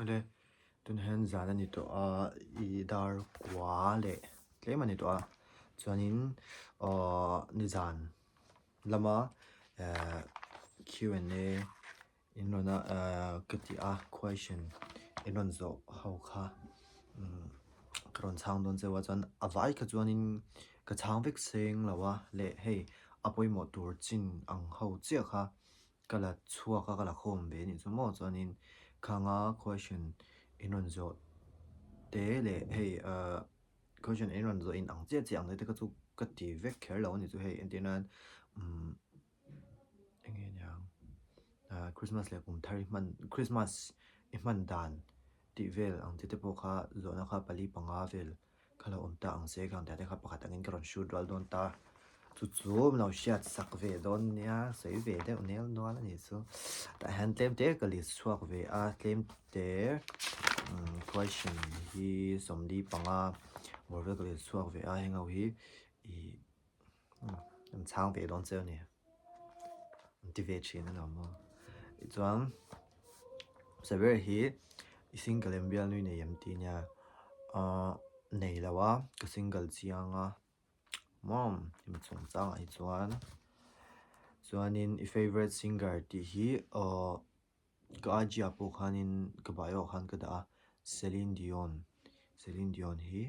Awle, tunah hian zan a ni tawh a, ih dar kua leh tlem a ni tawh a, chuanin aww nizan lama ehh Q and A in rawn a ehh ka tih a question in rawn zawh ho kha umm ka rawn chhang dawn cheu a chuan a vai kha chuanin ka chhang vek seng lo a leh hei a pawimawh tur chin ang ho chiah kha. Ka la chhuak a, ka la khawm ve anih chu maw chuanin khanga question in rawn zawh te leh hei ahh question in rawn zawh in ang chiah chiah ang te kha chu ka ti vek kher lo anih chu hei entir nan umm eng nge niang ahh Christmas leh kum thar i hman Christmas i hman dan tih vel ang chi te pawh kha zawhna kha pali panga vel. Kha lo awm ta ang se, khang date kha pakhat angin ka rawn shoot rual dawn ta. Chu chu min lo hriat sak ve dawn nia, sawi ve deuh nel nual a nih chu. Tah hian tlem te ka list chhuak ve a, tlem te question hi 45 bawr vel ka list chhuak ve a, heng ho hi ih an chhang ve dawn che a ni. An ti ve thin a lo maw. Tichuan saber hi i single em bialnui nei em tih nia ahh nei lo a ka single chiang a maw hemi chungchangah hi chuan chuanin i favourite singer tih hi ahh ka IG ah pawh khanin ka bio ah khan ka dah a Celine Dion Celine Dion hi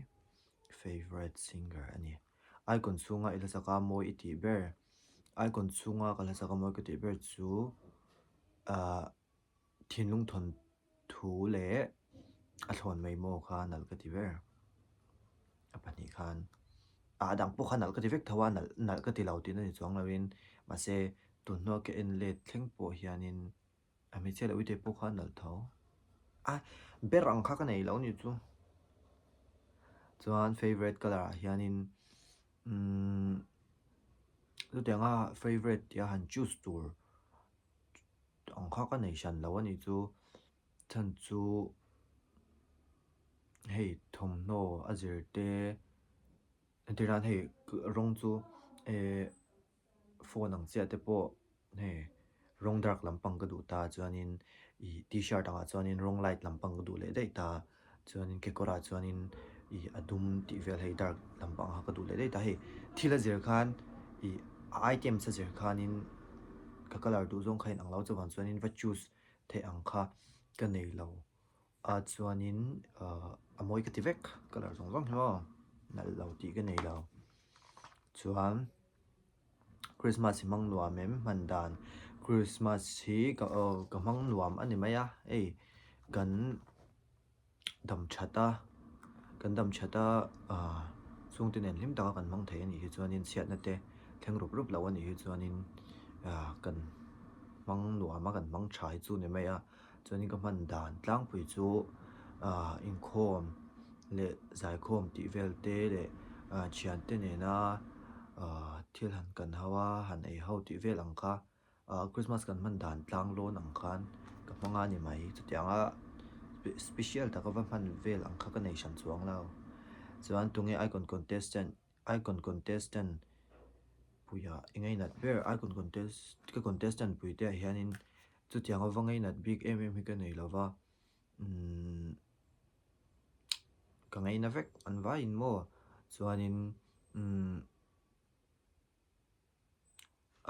favourite singer a ni. Icon chhunga i hlasaka mawi i tih ber Icon chhunga ka hlasaka mawi ka tih ber chu ahh thinlung thawn thu leh a thlawn mai maw kha nalh ka ti ber a pahnih khan ah a dang pawh kha nalh ka ti vek tho a nalh nalh ka ti lo tihna ni chuang lovin mahse tun hnua ka en let thleng pawh hianin A hmeichhia leh uite pawh kha a nalh tho. A ber ang kha ka nei lo ni chu. Chuan favourite colour ah hianin umm chutianga favourite tia han choose tur ang kha ka nei hran lo a nih chu. Chhan chu hei thawmhnaw a zir te entir nan hei rawng chu eh. phone ang chiah te pawh hei rawng dark lampang ka duh ta chuanin ih t-shirt angah chuanin rawng light lampang ka duh leh daih ta chuanin kekawr ah chuanin ih a dum tih vel hei dark lampang kha ka duh leh daih ta hei thil a zir khan ih a items a zir khanin ka colour duh zawng kha a inang lo chuvang chuanin va choose theih ang kha ka nei lo a chuanin ahh a mawi ka ti vek colour zawng zawng hi maw nalh lo tih ka nei lo chuan. Christmas hi hmang nuam em hman dan Christmas hi ka aw ka hmang nuam a ni mai a hei kan dam that a kan dam that a ah chhungte nen hlim taka kan hmang thei a nih hi chuanin chhiatna te thleng rup rup lo a nih hi chuanin ah kan hmang nuam a kan hmang tha hi chu a ni mai a. Chuanin ka hman dan tlangpui chu ah inkhawm leh zaikhawm tih vel te leh ah thiante nena ah thil han kan ho a han ei ho tih vel ang kha ah Christmas kan hman dan tlang lawn ang khan ka hmang a ni mai chutianga special taka va hman vel ang kha ka nei hran chuang lo chuan tunge icon contestant icon contestant puia i ngainat ber icon contest ka contestant pui te ah hianin. Chutiang a va ngainat bik em em hi ka nei lo va, umm ka ngaina vek an vaiin maw chuanin umm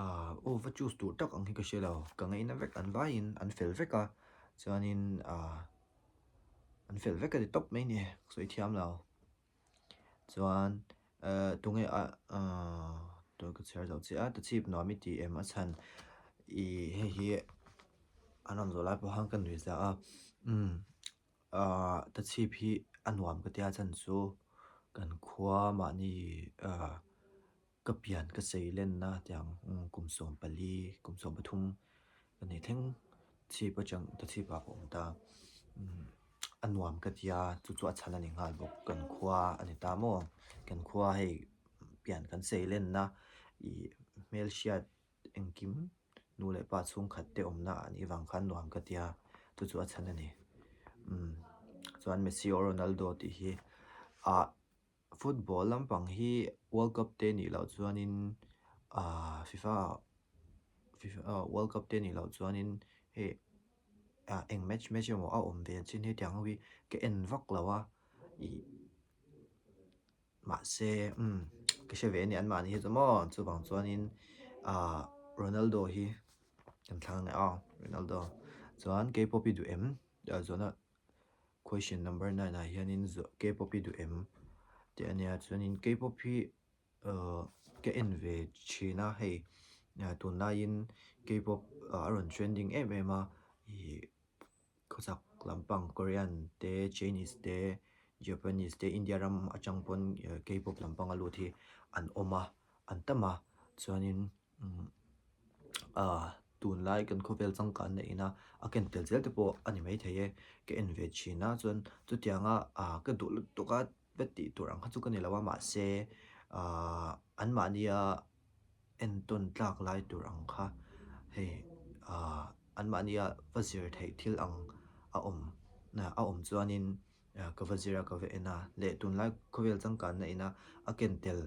ah aw va choose tur tak ang hi ka hre lo, ka ngaina vek an vaiin an fel vek a chuanin ah an fel vek a ti tawp mai ni ka sawi thiam lo. Chuan eh tunge a ahh tun ka chhiar zo chiah a ta chhip nuam i tih em a chhan ih hei hi an rawn zawh lai pawh khan ka nuih za a umm ahh ta chhip hi a nuam ka tia chhan chu kan khua mahni ah Ka pian ka sei lenna tiang kum 14, kum 13 ka nei thleng chhip atang ta chhip ah ka awm ta. A nuam ka ti a, chu chu a chhan a ni nghal bawk. Kan khua a ni ta maw? Kan khua hei pian kan sei lenna ih hmelhriat engkim nu leh pa chhungkhat te awmna ah nih vang khan nuam ka ti a, chu chu a chhan a ni. Chuan Messi or Ronaldo tih hi ah. Football lampang hi World Cup te nih loh chuanin aah FIFA FIFA World Cup te nih loh chuanin hei eng match match emaw a awm ve chin hi tiang ho hi ka en vak lo a ih mahse umm ka hre ve a ni anmahni hi chu maw chuvang chuanin ah Ronaldo hi kan thlang leh a Ronaldo chuan K-pop hi duh em zawhna question number 9 ah hianin K-pop hi duh em tih a nia chuanin K-pop hi ahh ka en ve thin a hei tunlaiin K-pop a rawn trending em em a ih khawchhak lampang Korean te Chinese te Japanese te India ram atang pawn K-pop lampang a lut hi an awm a an tam a chuanin ahh tunlai kan khawvel changkan na ina a ken tel zel te pawh a ni maithei e ka en ve thin a chuan chutianga ahh ka duh lutuk a va tih tur ang kha chu ka ni lo a mahse ahh anmahnia entawn tlak lai tur ang kha hei ahh anmahnia va zir theih thil ang a awm a awm chuanin ka va zir a ka va en a leh tunlai khawvel changkanna ina a ken tel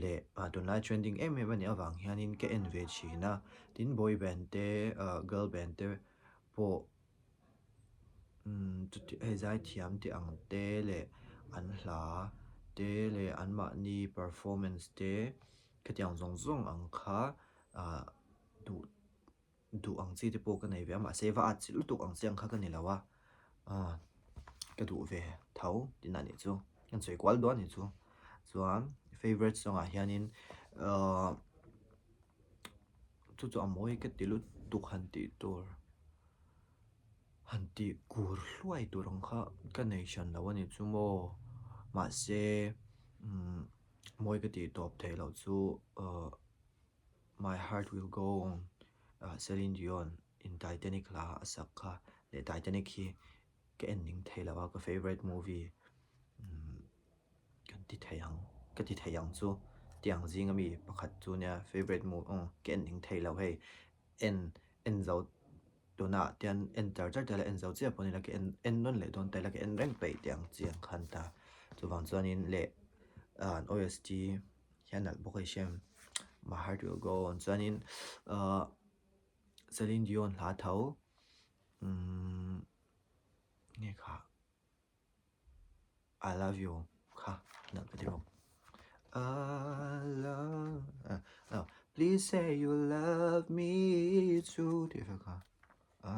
leh tunlai trending em em a nih avang hianin ka en ve thin a tin boy band te ah girl band te pawh umm chuti hei zaithiam tih ang te leh an hla te leh anmahni performance te khatiang zawng zawng ang kha ah duh. duh ang chi te pawh ka nei ve a mahse va at chilh lutuk ang chi ang kha ka ni lo a ah ka duh ve tho tihna nih chu kan sawi kual dawn nih chu chuan favourite song ah hianin ahh chu chu a mawi ka ti lutuk han tih tur han tih kur hluai tur ang kha ka nei hran lo a ni chu maw mahse umm mawi ka tih tawp theih loh chu ahh. My Heart Will Go On Celine Dion in Titanic hla a sak kha leh Titanic hi ka en ning thei lo a ka favourite movie kan ti thei ang ka ti thei ang chu tiang zing ami pakhat chu nia favourite movie ka en ning thei lo hei en en zo tunah tian en char char te la en zo chiah pawh ni la ka en en nawn leh dawn ta ila ka en reng peih tih ang chi ang khan ta chuvang chuanin leh an OST. Hian nalh bawk a hriam my heart will go on chuanin ahh Celine Dion hla tho umm nge kha I love you kha nalh ka ti bawk I love ah please say you love me too tih vel kha I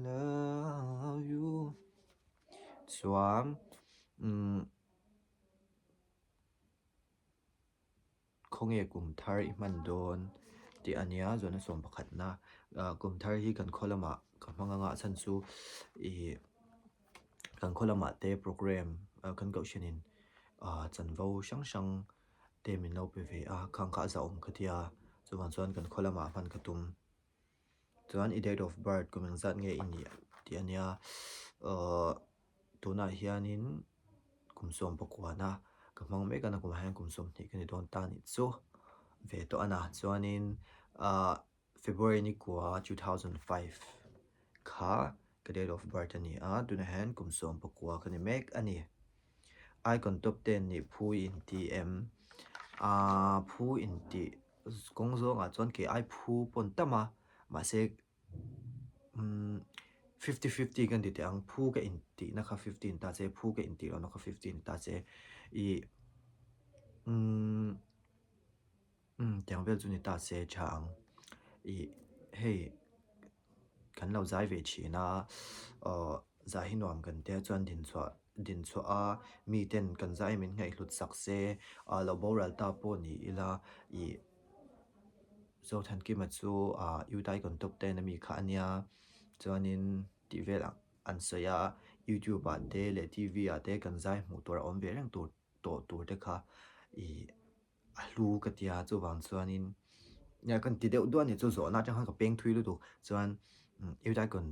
love you chuan umm. Khawnge kum thar i hman dawn tih a nia zawhna sawm pakhatna kum thar hi kan khaw lamah ka hmang anga a chhan chu ih kan khaw lamah te programme kan kohhranin chanvo hrang hrang te min lo pe ve a khang kha a zahawm ka tia chuvang chuan kan khaw lamah hman ka tum. Chuan i date of birth kum engzat nge i nih tih a nia ahh tunah hianin kum 19 ka hmang mek a nakumah hian kum 20 ka ni dawn ta anih chu ve tawh a na chuanin ahh February ni kua 2005 kha ka date of birth a ni a tunah hian kum 19 ka ni mek a ni. Icon top ten nih phu i inti em? Ahh phu intih Kawng zawngah chuan kei ai phu pawn tam a, mahse umm fifty fifty kan ti teh ang, phu ka intihna kha fifty ni ta che, phu ka intih lohna kha fifty ni ta che, ih umm umm tiang vel chu ni ta se tha ang, ih hei kan lo zai ve thin a, aw zai hi nuam kan tia chuan dinchhuah dinchhuah a miten kan zai min ngaihhlut sak se ah lo boral ta pawh ni ila ih Zothankima chu ah Youth Icon top ten ami kha a nia chuanin tih vel an sawi a youtube ah te leh T V ah te kan zai hmuh tur a awm ve reng tur tawh tur te kha ih a hlu ka tia chuvang chuanin nia kan ti deuh duah a ni chu zawhna atang khan ka peng thui lutuk chuan Youth Icon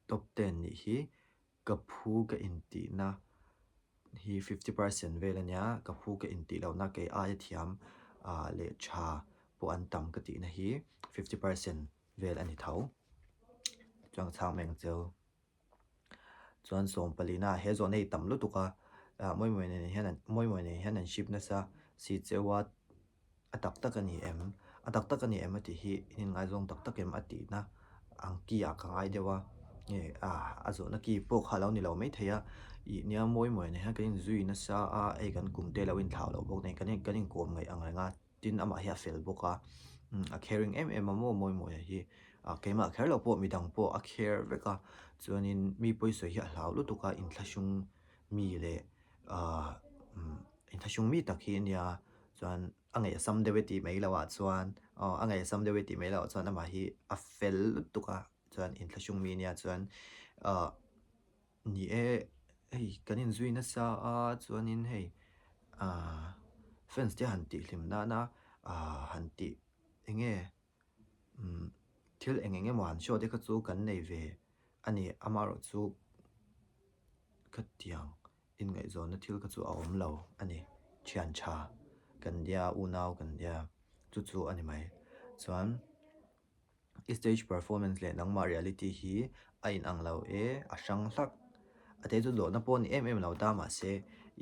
top ten nih hi ka phu ka intihna hi 50% vel a nia ka phu ka intih lohna kei aia thiam ah leh tha pawh an tam ka tihna hi 50% vel a ni tho chuan ka chhang mai ang cheu. Chuan sawm palina he zawhna hi tam lutuk a ah Mawimawia nen hian an Mawimawia nen hian an ship nasa si cheu a a tak tak a ni em a tak tak a ni em a tih hi in inngaizawng tak tak em a tihna Ang ki ah ka ngai deuh a, nge ah a zawhna ki pawh kha a lo ni lo maithei a, ih nia mawi mawi nen hian kan inzui nasa a, hei kan kum te lo inthlau loh bawk nen kan kan inkawm ngaih ang reng a, tin amah hi a fel bawk a, a caring em em a maw mawi mawi a hi, ah keimah kher loh pawh midang pawh a care vek a, chuanin mi pawisawi hi a hlau lutuk a, inthlahrung mi leh ah inthlahrung mi tak hi a nia chuan. A ngaihsam deuh e tih mai loh ah chuan aw a ngaihsam deuh e tih mai loh ah chuan amah hi a fel lutuk a chuan inthlahrung mi ania chuan ah ni e hei kan inzui nasa a chuanin hei ah fans te han tih hlim nana ah han tih eng nge umm thil eng eng emaw han show te kha chu kan nei ve a ni amaherawhchu khatiang. Inngaihzawnna thil kha chu a awm lo a ni. Thian tha kan nia, unau kan nia, chu chu a ni mai. Chuan i stage performance leh nangmah reality hi a inang lo e, a hrang hlak. A te chu dawhna pawh a ni em em lo ta mahse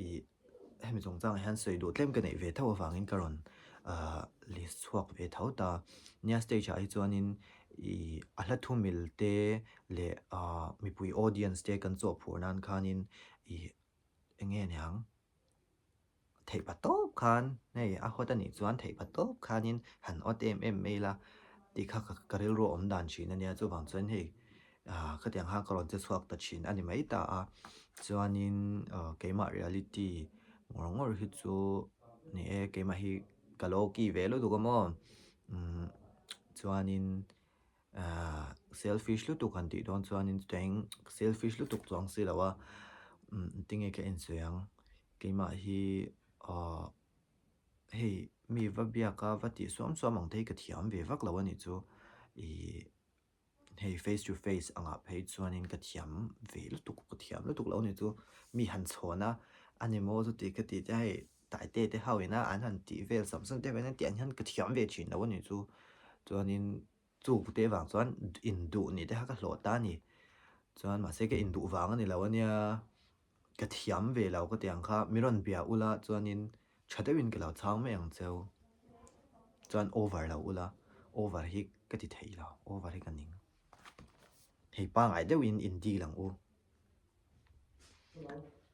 ih hemi chungchangah hian sawi duh tlem ka neih ve tho avangin ka rawn ah list chhuak ve tho ta. Nia stage ah hi chuanin ih a hla thu mil te leh ah mipui audience te kan chawhphur nan khanin ih eng nge niang theih pa tawp khan hei a hawt anih chuan theih pa tawp khanin han awt em em mai ila tih kha ka rilru awm dan thin ania chuvang chuan hei ah khatiang khan ka rawn che chhuak ta thin a ni mai ta a chuanin ah keimah reality ngawr ngawr hi chu ni e keimah hi ka lo ki ve lutuk a maw umm chuanin. Ahh selfish lutuk han tih dawn chuanin chutah selfish lutuk chuang si lo a umm tinge ka insawi ang keimah hi ahh hei mi va biak a va tih suam suam ang te hi ka thiam ve vak lo a nih chu ihh hei face to face angah phei chuanin ka thiam ve lutuk ka thiam lutuk lo a nih chu mi han chhawn a a ni maw chuti ka tih te hei taite te ho ina an han tih vel sam sam te hian tiang hian ka thiam ve thin lo a nih chu chuanin chu te vang chuan induh nih te kha ka hlawh ta a ni chuan mahse ka induh vang a ni lo a nia ka thiam ve lo ka ti ang kha mi rawn bia ula chuanin tha deuhin ka lo chhang mai ang cheu chuan over lo ula over hi ka ti thei lo over hi ka ning hei pangai deuhin in deal ang u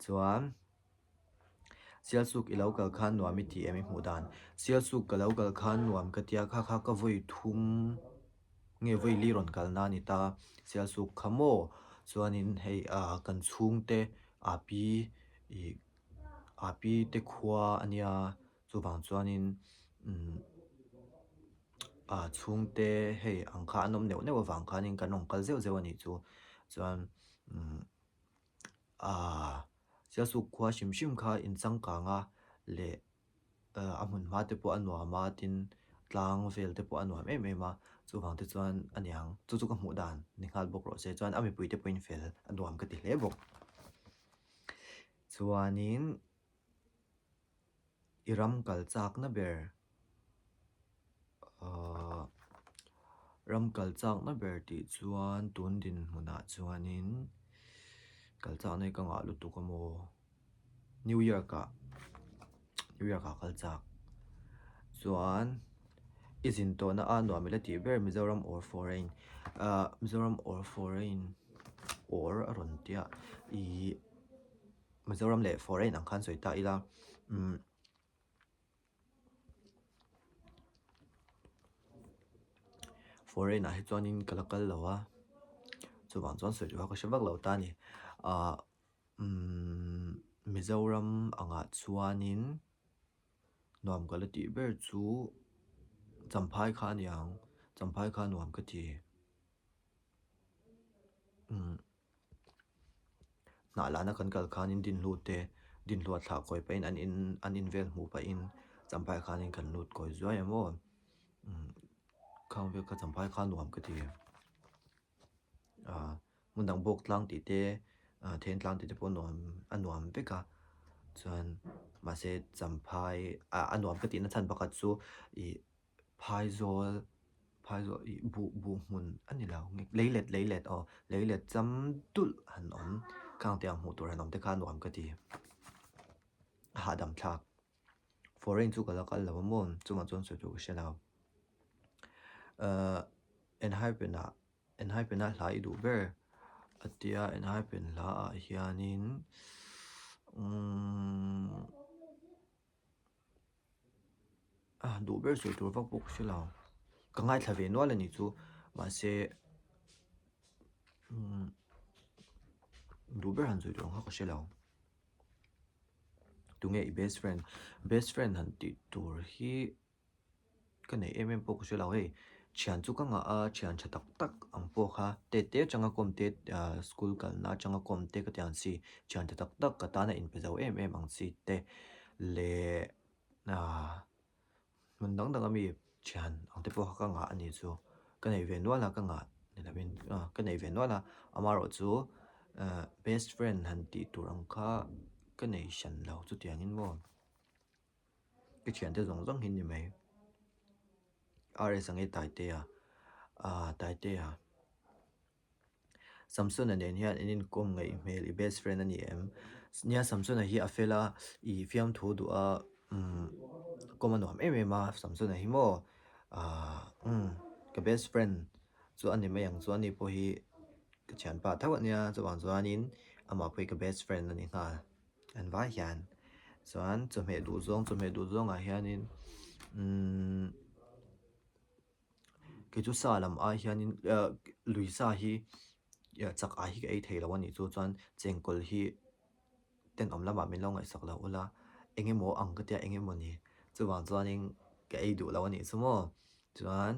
chuan. Sialsuk i lo kal khan nuam i ti em i hmuh dan? Sialsuk ka lo kal khan nuam ka tia kha kha ka vawi thum nge vawi li rawn kal na a ni ta. Sialsuk kha maw chuanin hei ah kan chhungte a pi ih a pi te khua a nia chuvang chuanin umm ah chhungte hei ang kha an awm neuh neuh avang khanin kan rawn kal zeuh zeuh a nih chu chuan umm. Aaa Sialsuk khua hrim hrim kha inchangkang a leh a hmun hma te pawh a nuam a tin tlang vel te pawh a nuam em em a chuvang te chuan a niang chu chu ka hmuh dan ni nghal bawk rawh se chuan a mipui te pawhin fel a nuam ka ti hle bawk chuanin. I ram kal chakna ber ahh ram kal chakna ber tih chuan tun dinhmunah chuanin kal chakna hi ka ngah lutuk a maw New York ah New York ah kal chak chuan i zin tawhna a nuam ila tih ber Mizoram or foreign ahh Mizoram or foreign or a rawn tia ihh. Mizoram leh foreign ang khan sawi ta ila umm foreign ah hi chuanin ka la kal lo a chuvang chuan sawi duh a ka hre vak lo ta a ni ah umm Mizoram angah chuanin nuam ka la tih ber chu Champhai kha a ni ang Champhai kha nuam ka ti umm. Hnah lana kan kal khanin Dinhlu te Dinhlu a thlah kawi pahin an in an in vel hmuh pahin Champhai khanin kan lut kawi zuai a maw umm khang vel kha Champhai kha nuam ka ti ah hmun dang bawk tlang tih te ah then tlang tih te pawh nuam a nuam vek a chuan mahse Champhai ah a nuam ka tihna chhan pakhat chu ih Phaizawl phaizawl ih buh buh hmun a ni lo nge leilet leilet aw leilet cham dulh han awm khang te ang hmuh tur han awm te kha nuam ka ti a hahdam thlak foreign chu ka la kal lo a maw chungah chuan sawi tur ka hre lo ahh enhypen ah. Enhaipena hla i duh ber a tia Enhaipen hla ah hianin umm ah duh ber sawi tur vak pawh ka hre lo ka ngaithla ve nual a nih chu mahse umm duh ber han sawi tur ang kha ka hre lo. Tunge i best friend? Best friend han tih tur hi ka neih em em pawh ka hre lo hei thian chu ka ngah a thian tha tak tak ang pawh kha te te atanga kawm te ah school kalna atanga kawm te ka ti ang chi thian tha tak tak ka tana inpe zo em em ang chi te leh ah Hmun dang dang ami thian ang te pawh kha ka ngah a nih chu. Ka neih ve nual a ka ngah ni lovin ah ka neih ve nual a amaherawh chu eh best friend han tih tur ang kha ka nei hran lo chutiangin maw ka thiante zawng zawng hi ni mai. RS ang e Taitea ah Taitea. Samsona nen hian in inkawm ngaih hmel i best friend a ni em? Nia Samsona hi a fel a, i fiamthu duh a, umm kawm a nuam em em a Samsona hi maw ahh umm ka best friend chu a ni mai ang chu ani pawh hi ka thianpa tho a nia chuvang chuanin amah pawh hi ka best friend a ni nghal an vai hian chuan chawhmeh duh zawng chawhmeh duh zawngah hianin umm. Kei chu sa lam ai hianin ah lui sa hi chak ai hi ka ei thei lo a nih chu chuan chengkawl hi tenawm lamah min lo ngaihsak lo ula eng emaw ang ka tia eng emaw ni chuvang chuanin ka ei duh lo a nih chu maw chuan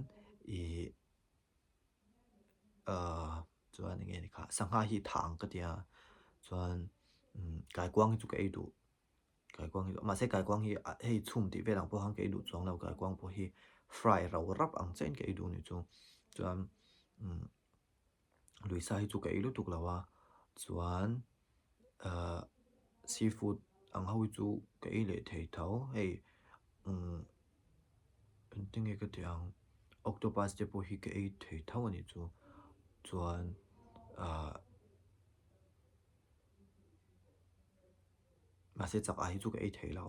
ih ah chuan eng nge ni kha sangha hi tha ang ka tia chuan kaikuang hi chu ka ei duh. Kaikuang hi mahse kaikuang hi hei chhum tih vel ang pawh khan ka ei duh chuang lo kaikuang pawh hi fry ro rap ang chiah in ka ei duh anih chu chuan umm lui sa hi chu ka ei lutuk lo a chuan ahh seafood ang ho hi chu ka ei leh thei tho hei umm engtin nge ka tih ang octopus te pawh hi ka ei thei tho anih chu chuan ahh. Mahse chak ai hi chu ka ei thei lo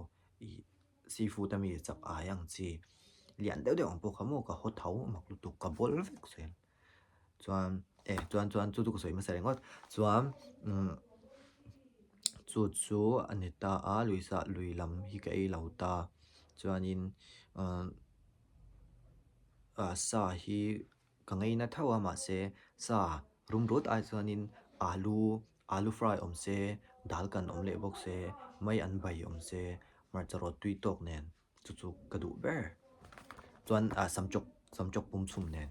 ih seafood ami chak ai ang chi lian deuh deuh ang pawh kha maw ka haw tho mak lutuk ka bawl vek zel chuan eh chuan chuan chu chu ka sawi hmasa ringawt chuan umm chu chu a ni ta a lui sa lui lam hi ka ei lo ta chuanin umm ah sa hi. Ka ngaina tho a mahse sa rum rut ai chuanin alu alu fry awm se dal kan awm leh bawk se mai an bai awm se hmarcha rawt tui tawk nen chu chu ka duh ber chuan ah samchawk samchawk pum chhum nen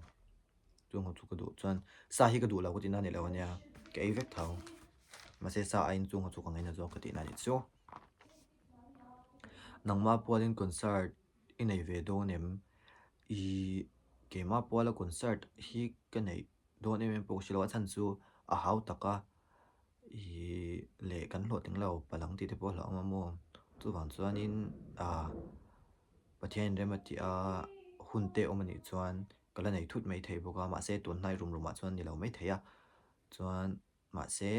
chung ho chu ka duh chuan sa hi ka duh lo ka tihna a ni lo ania ka ei vek tho mahse sa aiin chung ho chu ka ngaina zawk ka tihna a nih chu nangmah pualin concert i nei ve dawn em? Ih keimah puala concert hi ka neih dawn em em pawh ka hre lo a chhan chu a hau tak a ih leh kan hlawhtling lo palang tih te pawh a hlauhawm a maw chuvang chuanin ah Pathian rem a tih a hun te awm a nih chuan ka la nei thut maithei bawk a mahse tun hnai rum rum ah chuan ni lo maithei a chuan mahse.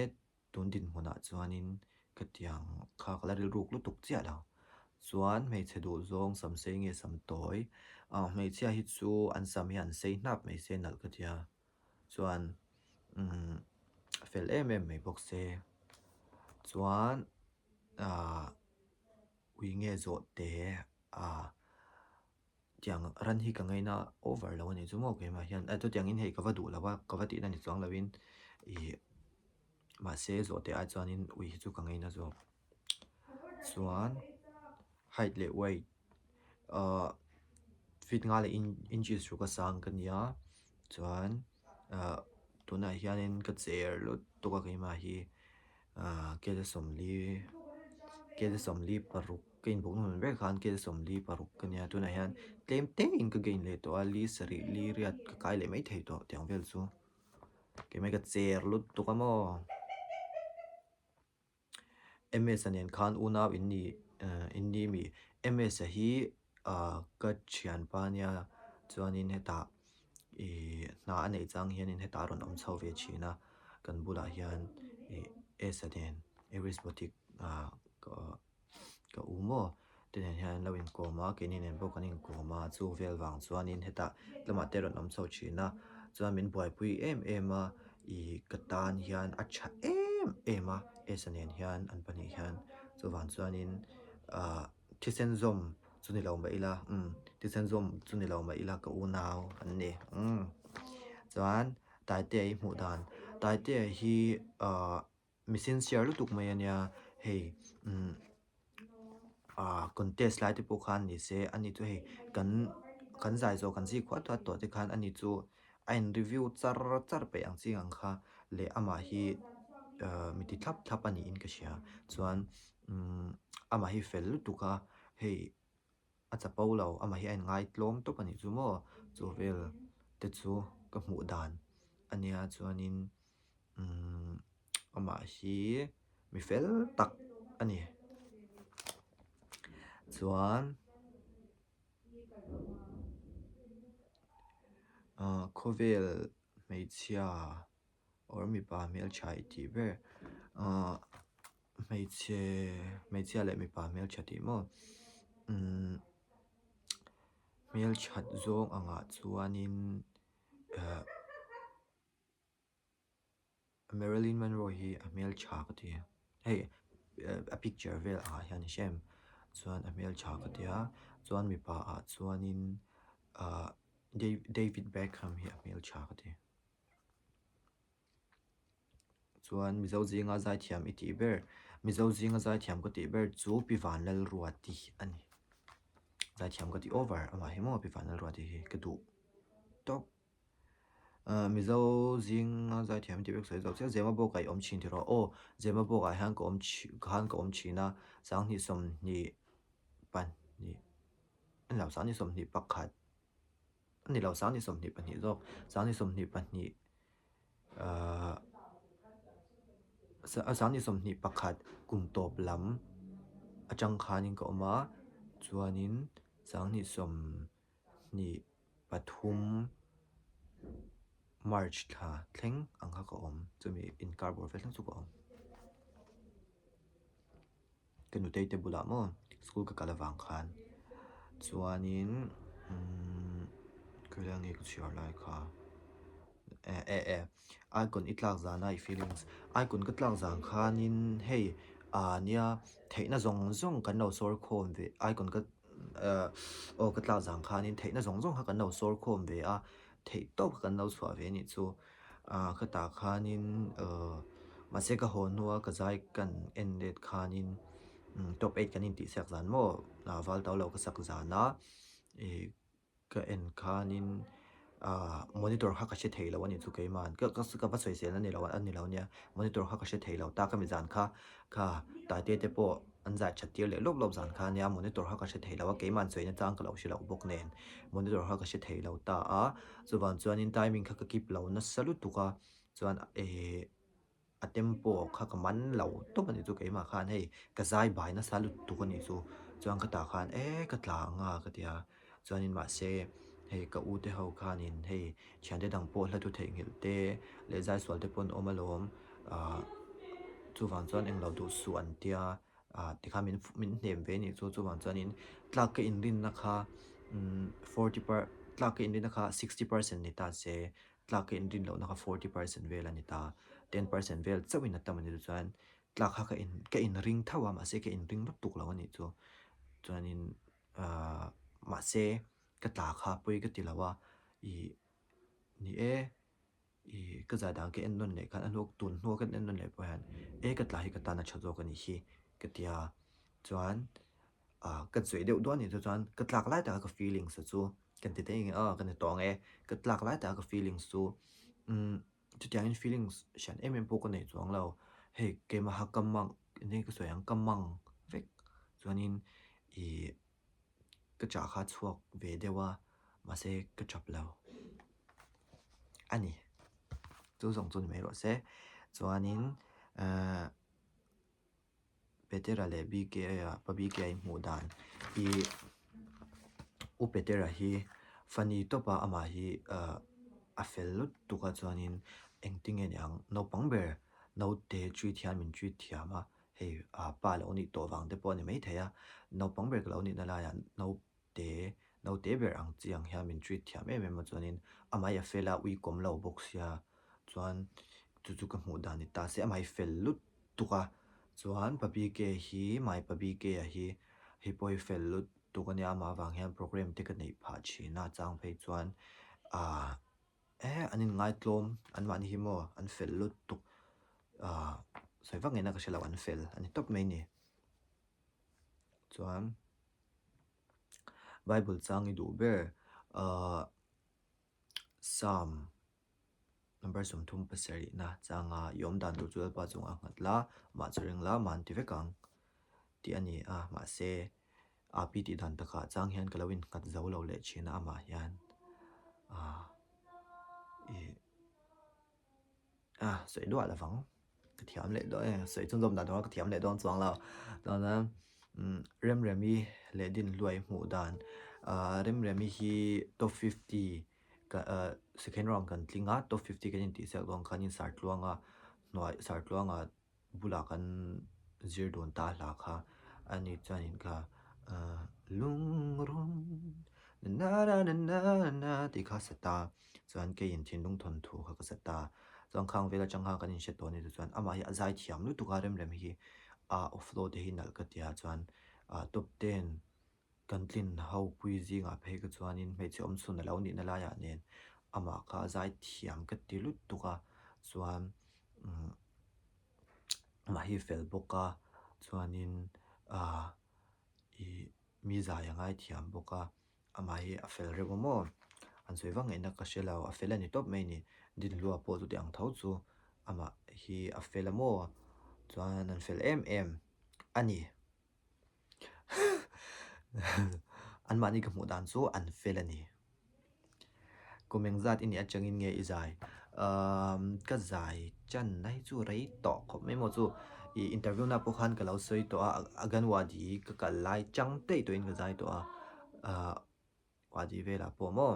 Tun dinhmunah chuanin ka tiang kha ka la rilruk lutuk chiah lo. Chuan hmeichhe duh zawng sam sei nge sam tawi? Ah hmeichhia hi chu an sam hi an sei hnap mai se nalh ka tia. Chuan umm fel em em mai bawk se. Chuan ah ui nge zawh te ah. Tiang ran hi ka ngaina over lo a ni chu maw keimah hian eh chutiangin hei ka va duh lo a ka va tihna ni chuang lovin ih mahse zawhte ai chuanin ui hi chu ka ngaina zawk chuan height leh weight ahh feet nga leh inches ruk a sang ka nia chuan ahh tunah hianin ka cher lutuk a keimah hi ahh kela sawmli kela sawmli paruk. Ka inbuk hnuhnun ber khan kel 46 ka nia tunah hian tlem tengin ka gain leh tawh a li sarih li riat ka kai leh mai thei tawh tiang vel chu keimah hi ka cher lutuk a maw M_S-a nen khan unau in ni eh in ni mi M_S-a hi ah ka thianpa nia chuanin hetah ih hna a neih chang hianin hetah a rawn awm chho ve thin a kan bulah hian ih S-a nen Aries boutique ah ka. Ka u maw te nen hian an lo inkawm a keini nen pawh kan inkawm a chu vel vang chuanin hetah lamah te rawn awm chho thin a. Chuan min buaipui em em a, ih ka tan hian a tha em em a, Esa nen hian an pahnih hian chuvang chuanin ah thisen zawm chu ni lo mah ila umm thisen zawm chu ni lo mah ila ka unau an ni umm chuan Taitea i hmuh dan Taitea hi ah Mi sincere lutuk mai a nia, hei umm ah contest lai te pawh khan ni se ani chu hei kan kan zai zawh kan zik huat huat tawh te khan ani chu a in review char char peih ang ching ang kha leh amah hi ah mi ti thlap thlap a niin ka hria chuan umm amah hi fel lutuk a hei. A chapo lo, amah hi a inngai tlawm tawp a nih chu maw? Chu vel te chu ka hmuh dan a nia chuanin umm amah hi mi fel tak a ni. Chuan ah khawvel hmeichhia or mipa hmeltha i tih ber ah. Hmeichhe hmeichhia leh mipa hmeltha tih maw umm hmelthat zawng angah chuanin eh Marilyn Monroe hi a hmeltha ka ti hei a picture vel ah hian i hre em chuan a hmeltha ka ti a chuan mipa ah chuanin ah David Beckham hi a hmeltha ka ti. Chuan Mizo zinga zaithiam i tih ber, Mizo zinga zaithiam ka tih ber chu Pi Vanlalruati a ni. Zaithiam ka ti over amah hi maw Pi Vanlalruati hi ka duh tawp. Ahh Mizo zinga zaithiam i tih ber ka sawi zawk chiah Zemabawk ah i awm thin tiraw? Aw Zemabawk ah hian ka awm khan ka awm thin a, 2021 a ni lo 2021 a ni lo 2022 zawk 2022 Ahh 2021 kum tawp lam atang khanin ka awm a chuanin 2023 March thla thleng ang kha ka awm chumi inkar bawr vel thleng chu ka awm. Ka nutei te bulah maw school ka kal avang khan chuanin umm khawilai nge ka chhiar lai kha eh eh eh icon i tlak zana i feelings icon ka tlak zan khanin hei ah nia theihna zawng zawng kan lo sawr khawm ve icon ka eh aw ka tlak zan khanin theihna zawng zawng kha kan lo sawr khawm ve a theih tawp kha kan lo chhuah ve a nih chu. Ah khatah khanin uh mahse ka haw hnua ka zai kan en let khanin umm top eight kan intihsiak zan maw ah val to lo ka sak zan a ih ka en khanin ah monitor kha ka hre thei lo a ni chu keimah ka ka va sawisel a ni lo a ni lo nia monitor kha ka hre thei lo ta ka mi zan kha kha taite te pawh an zai that tir leh lawp lawp zan kha ania monitor kha ka hre thei lo a keimah an sawi na chang ka lo hre loh bawk nen monitor kha ka hre thei lo ta a chuvang chuanin timing kha ka keep lo nasa lutuk a chuan ehh a tempo kha ka man lo tawp a ni chu keimah khan hei ka zai bai nasa lutuk a ni chu chuan ka tah khan eh ka tla ang a ka ti a chuanin mahse hei ka u te ho khanin hei thiante dang pawh hla thu theihnghilh te leh zai sual te pawh an awm alawm ah chuvang chuan englo duh suh an tia ah tikhan min min hnem ve anih chu chuvang chuanin tlak ka inrinna kha umm forty per tlak ka inrinna kha sixty percent ni ta se tlak ka inrin lohna kha forty percent vel a ni ta ten percent vel chauhin a tam a ni chuan tlak kha ka in ka inring tho a mahse ka inring lutuk lo anih chu chuanin. Ahh mahse ka tla kha pawi ka ti lo a ih ni e ih ka zai dan ka en nawn leh khan a hnuk tun hnua ka en nawn leh pawh hian e ka tla hi ka tan a tha zawk a nih hi ka ti a chuan ah ka sawi deuh duah a nih chu chuan ka tlak lai taka ka feelings chu kan ti daih ang aw ka ni tawng e ka tlak lai taka ka feelings chu umm chutiangin feelings hran em em pawh ka nei chuang lo hei keimaha ka mang enge ka sawi ang ka mang vek chuanin ih ka chah kha chhuak ve deuh a mahse ka chap lo a ni chu zawng chu ni mai rawh se chuanin ehh Petera leh BK-a pa BK-a inhmuh dan ih U Petera hi funny tawp a amah hi ahh a fel lutuk a chuanin engtinge ni ang naupang ber naute treat hian min treat thiam a hei ah pa lo nih tawh vang te pawh a ni maithei a naupang ber ka lo nihna laiah naute. Naute ber ang chi ang hian min treat thiam em em a chuanin amah hi a fel a ui kawm lo bawk sia chuan chu chu ka hmuh dan ni ta se amah hi fel lutuk a chuan pa BK hi mai pa BK a hi hei pawh hi fel lutuk a nia amah avang hian programme te ka neih phah thin a chang phei chuan ahh eh an inngaitlawm anmahni hi maw an fel lutuk ahh sawi vak ngei na ka hre lo an fel a ni tawp mai ni chuan. Bible chang i duh ber ahh Psalm number 37 na changa i awm dan tur chu Lalpa chungah a nghat la, amah chu ring la, amah an ti vek ang tih a ni a, mahse api tih dan takah chang hian ka lo innghat zo lo leh thin a amah hian ahh ih. A sawi duah lo vang ka thiam leh dawn e sawi chhunzawm dan tur ka thiam leh dawn chuang lo chuan umm Remremi leh Dinhluai hmuh dan ahh Remremi hi top fifty ka ahh second round kan tling a top fifty kan intih siak dawn khanin Sartluanga hnuai Sartluanga bulah kan zir dun ta hla kha a ni chuanin kha ahh lungrun na na na na na tih kha sa ta chuan keiin thinlung thawnthu kha ka sa ta chuan khang vel atang khan kan inhre tawh a ni chuan amah hi a zai thiam lutuk a rem rem hi a flow te hi nalh ka ti a chuan ah top ten kan tlin ho pui zingah phei kha chuanin hmeichhe awm chhun a lo nihna laiah nen amah kha a zai thiam ka ti lutuk a chuan umm amah hi fel bawk a chuanin ah ih mi zai a ngai thiam bawk a amah hi a fel reuh a maw an sawi vak ngaihna ka hre lo a fel a ni tawp mai a ni Dinhlua pawh chuti ang tho chu amah hi a fel a maw chuan an fel em em a ni. Anmahni ka hmuh dan chu an fel a ni. Kum engzat i nih atangin nge i zai? Umm ka zai channa hi chu rei tawh khawp mai maw chu ih interview na pawh khan ka lo sawi tawh a Anganwadi ka kal lai chang daih tawhin ka zai tawh a ah Wadi velah pawh maw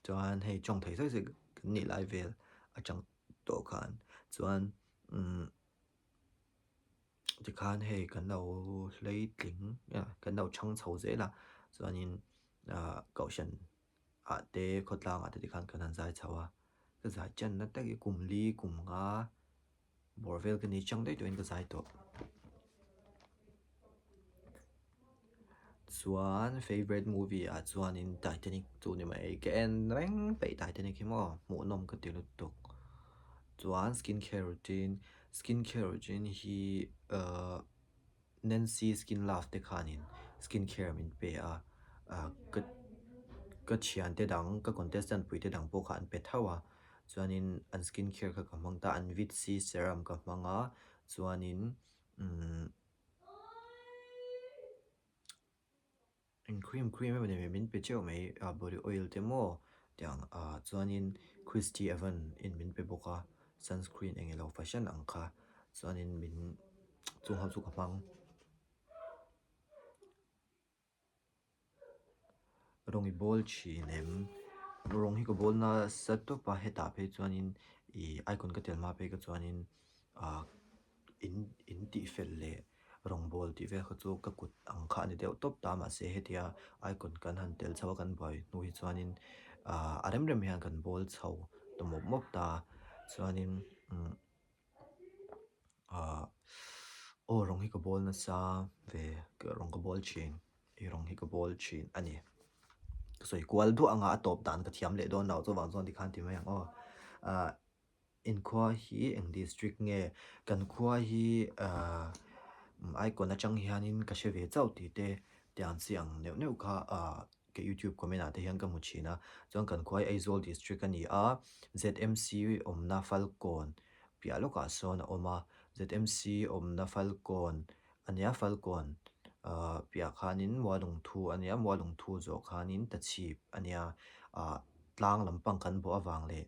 chuan hei tawng thei sawi sawi kan nih lai vel atang tawh khan chuan umm. Tikhan hei kan lo hleitling kan lo chhang chho zel a chuanin ahh kohhran ah te khawtlang ah te tikhan kan han zai chho a ka zai channa tak hi kum li kum nga bawr vel ka ni chang daih tawhin ka zai tawh. Chuan favourite movie ah chuanin Titanic chu ni mai ka en reng peih Titanic hi maw hmuhnawm ka ti lutuk chuan skin care routine skin care routine hi ahh Nancy skin love te khanin skin care min pe a ah ka ka thiante dang ka contestant pui te dang pawh kha an pe tho a chuanin an skin care kha ka hmang ta an vit C serum ka hmang a chuanin umm. Eng cream cream emaw ni min pe teuh mai ah body oil te maw tiang ah chuanin Christy Evan in min pe bawk a sunscreen eng ilo fashion ang kha chuanin min chung ho chu ka hmang. Rawng i bawl thin em? Rawng hi ka bawl nasa tawp a hetah phei chuanin ih icon ka tel hma phei kha chuanin ah in in tih fel leh rawng bawl tih vel kha chu ka kut ang kha a ni deuh tawp ta mahse hetia icon kan han tel chho a kan buai hnu hi chuanin ah a rem rem hian kan bawl chho ta mawp mawp ta chuanin umm. Ahh aw rawng hi ka bawl nasa ve rawng ka bawl thin ih rawng hi ka bawl thin a ni ka sawi kual duah anga a tawp dan ka thiam leh dawn lo chuvang chuan tikhan ti mai ang aw ahh inkhua hi eng district nge kan khua hi ahh icon atang hianin ka hre ve chauh tih te tiang chi ang neuh neuh kha ahh ka youtube comment ah te hian ka hmu thin a chuan kan khua hi Aizawl district a ni a Z_M_C awmna Falkawn piah lawkah sawn a awm a Z_M_C awmna Falkawn a nia Falkawn ahh piah khanin Mualungthu a nia Mualungthu zawh khanin Tachhip a nia ahh tlang lampang kan bawh avang leh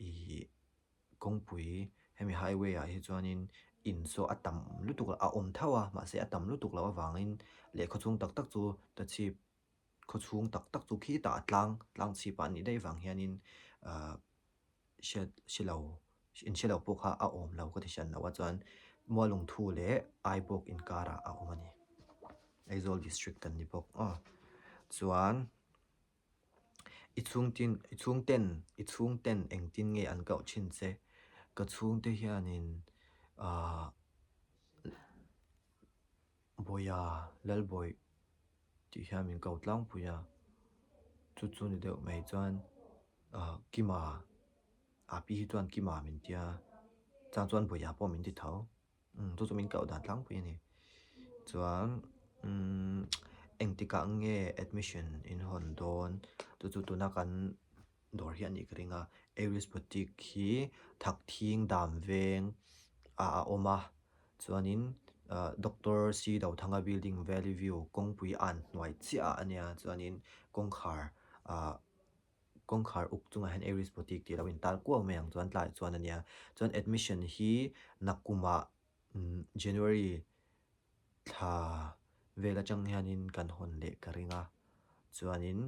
ihh kawngpui hemi highway ah hi chuanin in saw a tam lutuk a awm tho a mahse a tam lutuk loh avangin leh khawchhung tak tak chu Tachhip. khaw chhung tak tak chu khitah a tlang tlang chhip ah a nih daih vang hianin ahh hriat hre lo in hre lo pawh kha a awm lo ka ti hran lo a chuan Mualungthu leh Aibawk inkarah a awm a ni Aizawl district kan ni bawk aw chuan. I chhungtin i chhungten i chhungten engtin nge an koh thin che? Ka chhungte hianin ahh Bawiha Lalbawih tih hian min ko tlangpui a, chu chu ni deuh mai chuan ahh Kima a pi hi chuan Kima min tia chang chuan Bawiha pawh min ti tho. Umm chu chu min koh dan tlangpui a ni. Chuan umm engtikah nge admission in hawn dawn chu chu tuna kan dawr hi a nih ka ring a. Aries boutique hi Thakthing dam veng ah a awm a chuanin ah Doctor C Dothanga building valley view kawngpui an hnuai chiah ah a nia chuanin kawngkhar ah Kawngkhar uk chungah hian Aries Boutique tih a lo intal kuau mai ang chuan tlaiah chuan a nia. Chuan admission hi nakumah January thla vel atang hianin kan hawn leh ka ring a. Chuanin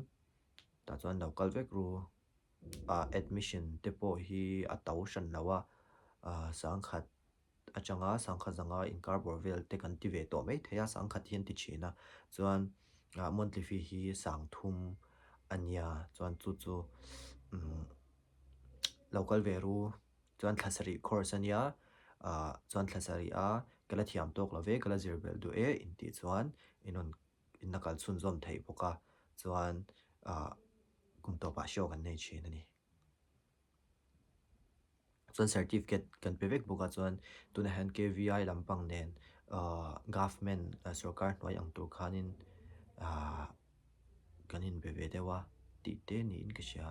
tah chuan lo kal vek ru. Ah admission te pawh hi a to hran lo a, ah sangkhat atanga sangkhat zanga inkar bawr vel te kan ti ve tawh mai thei a, sangkhat hi an ti thin a, chuan ah monthly fee hi sangthum a nia chuan chu chu umm lo kal ve ru chuan thla sarih course a nia ah chuan thla sarih a ka la thiam tawk lo ve ka la zir belh duh e intih chuan in rawn in la kal chhunzawm theih bawk a chuan ah kum tawpah show kan nei thin a ni. Chuan certificate kan pe vek bawk a chuan tunah hian K_V_I lampang nen ahh government sorkar hnuai ang tur khanin ahh kan inbe ve deuh a tih te niin ka hria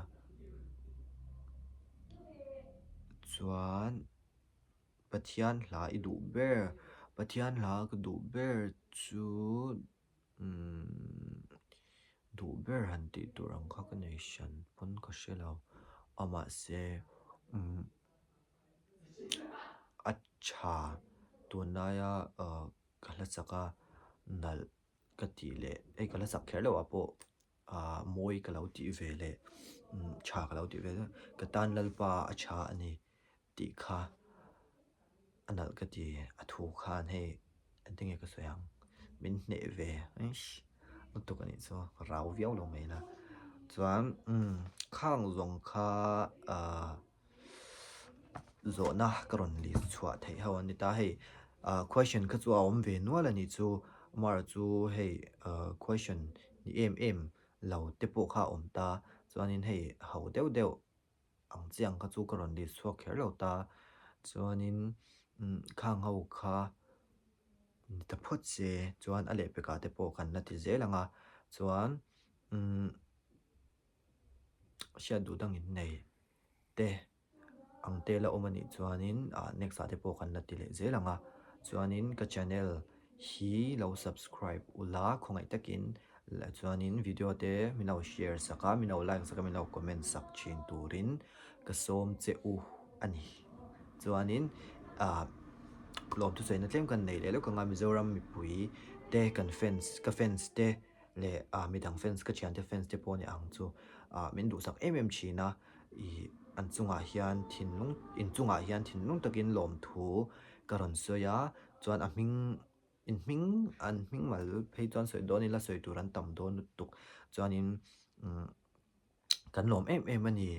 chuan Pathian hla i duh ber Pathian hla ka duh ber chu. Umm duh ber han tih tur ang kha ka nei hran pawn ka hre lo a mahse umm a tha tunlaia ah ka hla chak a nalh ka tih leh hei ka hla chak kher loh ah pawh ah mawi ka lo tih ve leh umm tha ka lo tih ve leh ka tan Lalpa a tha a ni. Tih kha a nalh ka ti, a thu khan hei engtin nge ka sawi ang, min hneh ve eish lutuk a nih chu rau viau lo mai la. Chuan umm khang zawng kha ahh zawhna ka rawn list chhuah theih ho an ni ta hei ahh question kha chu a awm ve nual a nih chu amaherawh chu hei ahh question ni em em lo te pawh kha a awm ta chuanin hei ho deuh deuh. Ang chiang kha chu ka rawn list chhuak kher lo ta. Chuanin umm khang ho kha ni ta phawt se chuan a lehpekah te pawh kan la ti zel ang a. Chuan umm hriat duh dangin nei te ang te la awm a nih chuanin ah next ah te pawh kan la ti leh zel ang a. Chuanin ka channel hi lo subscribe ula khawngaih takin Leh chuanin video te min lo share sak a, min lo like sak a, min lo comment sak thin turin ka sawm che u a ni. Chuanin ah lawm thusawi tlem kan nei leh lawk ang a, Mizoram mipui te kan fans ka fans te leh ah midang fans ka thiante fans te pawh ni ang chu ah min duhsak em em thin a, ih an chungah hian thinlung inchungah hian thinlung takin lawmthu ka rawn sawi a, chuan a hming. In hming an hming mal phei chuan sawi dawn ila sawi tur an tam dawn lutuk chuanin umm kan lawm em em a ni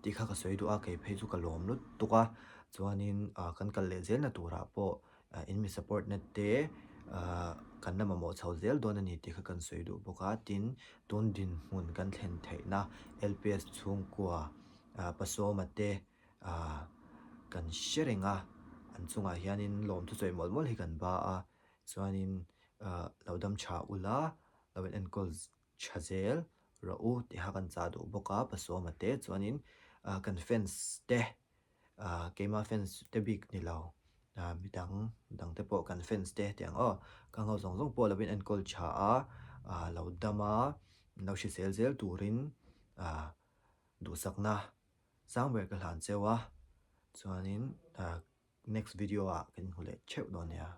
tih kha ka sawi duh a kei phei chu ka lawm lutuk a chuanin ah kan kal leh zelna turah pawh in mi support na te ah kan la mamawh chho zel dawn a ni tih kha kan sawi duh bawk a tin tun dinhmun kan thlen theihna L_P_S chhungkua ah pasawma te ah kan hre reng a an chungah hianin lawm thusawi mawlh mawlh hi kan ba a chuanin ah lo dam tha ula lo in enkawl tha zel rawh u tih kha kan chah duh bawk a pasawma te chuanin ah kan fans te ah keima fans te bik ni lo ah midang dang te pawh kan fans te tih ang aw ka ngho zawng zawng pawh lo in enkawl tha a ah lo dam a lo hrisel zel turin ah duhsakna. Sangber ka hlan cheu a, chuanin next video ah kan inhmu leh theuh dawn nia.